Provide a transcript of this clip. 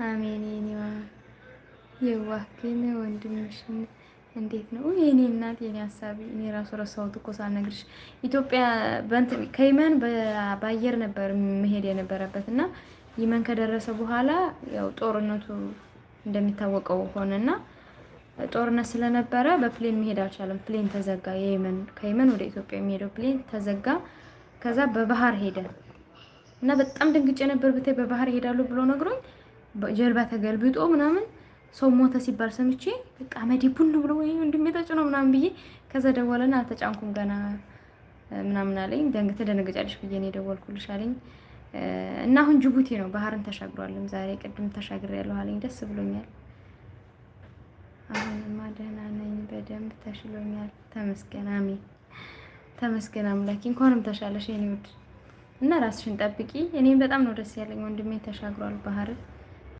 አሜን። የኔዋ የዋህ ግን ወንድምሽን እንዴት ነው የኔ እናት የኔ ሀሳቢ? እኔ ራሱ ረሳሁት እኮ ሳልነግርሽ። ኢትዮጵያ ከየመን በአየር ነበር መሄድ የነበረበት እና የመን ከደረሰ በኋላ ያው ጦርነቱ እንደሚታወቀው ሆነና ጦርነት ስለነበረ በ plane መሄድ አልቻለም። Plane ተዘጋ። የየመን ከየመን ወደ ኢትዮጵያ የሚሄደው plane ተዘጋ። ከዛ በባህር ሄደ እና በጣም ደንግጬ ነበር። ብታይ በባህር ይሄዳሉ ብሎ ነግሮኝ ጀልባ ተገልብጦ ምናምን ሰው ሞተ ሲባል ሰምቼ በቃ አመዴ ቡን ብሎ ወይ ወንድሜ ተጭኖ ምናምን ብዬ፣ ከዛ ደወለና አልተጫንኩም ገና ምናምን አለኝ። ተደነግጫለሽ ብዬ ነው የደወልኩልሽ አለኝ። እና አሁን ጅቡቲ ነው፣ ባህርን ተሻግሯልም። ዛሬ ቅድም ተሻግሬያለሁ አለኝ። ደስ ብሎኛል። አሁንማ ደህና ነኝ፣ በደንብ ተሽሎኛል። ተመስገን፣ አሜን። ተመስገን አምላኬ። እንኳንም ተሻለሽ የኔ ውድ እና ራስሽን ጠብቂ። እኔም በጣም ነው ደስ ያለኝ ወንድሜ ተሻግሯል ባህርን።